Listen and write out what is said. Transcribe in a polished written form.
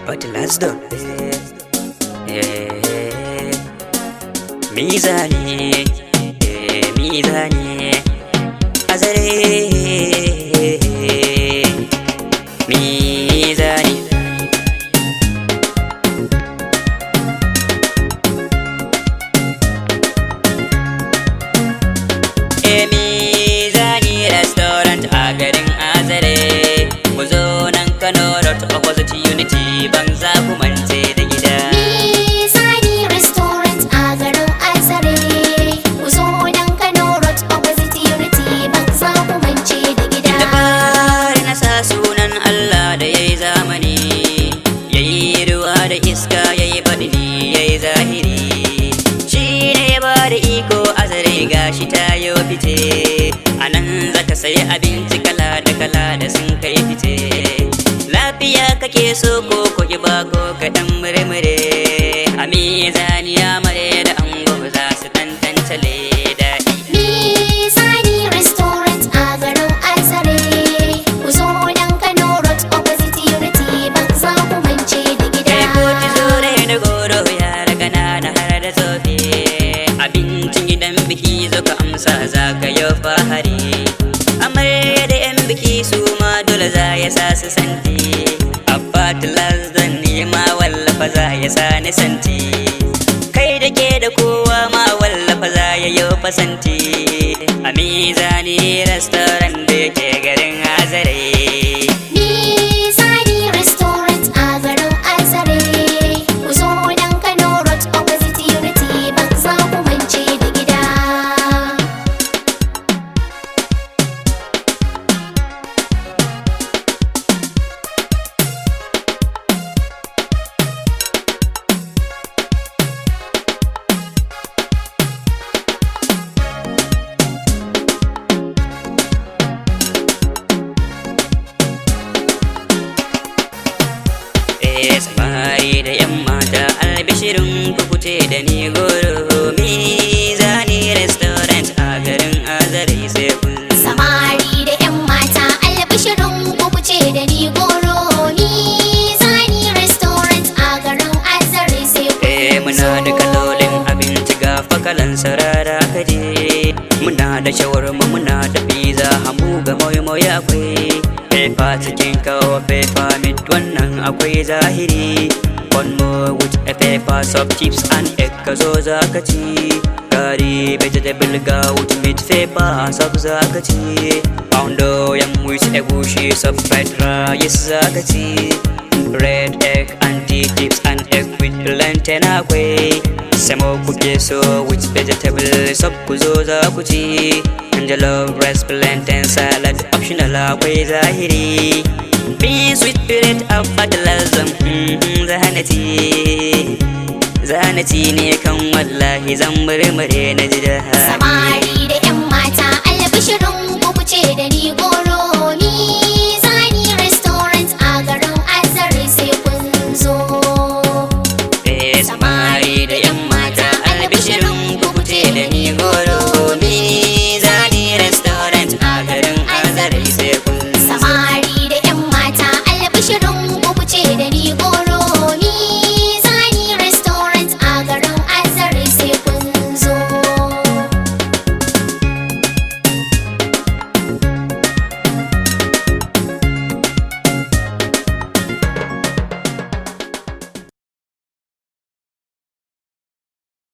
But let's do. Mizani, mizani, Azare, mizani. Mizani Restaurant a garin Azare, ku zo nan Kano Road, opposite Unity Bank, za ku mance da gida. Mizani Restaurant a garin Azare. Ku zo nan Kano Road, opposite Unity Bank, za ku mance da gida. Da fari na sa sunan Allah da ya yi zamani, ya yi ruwa da iska, ya yi baɗini, ya yi zahiri. Shi ne ya ba da iko Azare gashi ta yi fice. A nan za ka sayi abinci kala da kala da sun kai fice. Lafiya kake so ko ba ko kaɗan murmure. A Mizani amarya da ango za su tantance daɗi. Mizani Restaurant a garin Azare. Ku zo nan Kano Road, opposite Unity Bank, za ku mance da gida. Kai ko ci zure da goro, yara ganana har da tsofi. Abincin gidan biki, zo ka amsa, za ka yi fahari. Amarya da yan biki su ma dole za ya sa su santi. Abba Lasdan ne ma wallafa za ya sa ni santi. Kai da ke da kowa ma wallafa za ya yi fasanti. A Mizani Restaurant da yake garin Azare. Mizani Restaurant a garin Azare. Ku zo nan Kano Road, opposite Unity Bank, za ku mance da gida. Samari da yan mata, albishirin ku, kuce da ni goro. Mizani Restaurant a garin Azare, sai kun Samari da 'yan mata, albishirin ku, kuce da ni goro. Mizani Restaurant a garin Azare, sai ku Muna da kalolin abinci, ga fakalan sarara kaje. Muna da shawarma, muna da pizza, hamburger, moi moi akwai. Pepper chicken, kawo pepper meat, wannan akwai zahiri. One more with a pepper soup, chips and egg, ka zo za ka ci. Curry vegetable, ga with meat pepper soup za ka ci. Poundo yam with egusi soup, fried rice za ka ci. Bread, egg and tea, chips and egg with plantain akwai. Semo kuke so with vegetable soup, ku zo za ku ci. Jollof rice, plantain salad optional akwai zahiri. Beans with bread of fertilizer, zanati. Zanati ne kan wallahi zan murmure na ji daɗi. Samari da 'yan mata, albishirin ku, kuce da ni goro. Mizani Restaurant a garin Azare, sai kun zo. Samari da yan mata, albishirin ku, kuce da ni goro. Mizani Restaurant a garin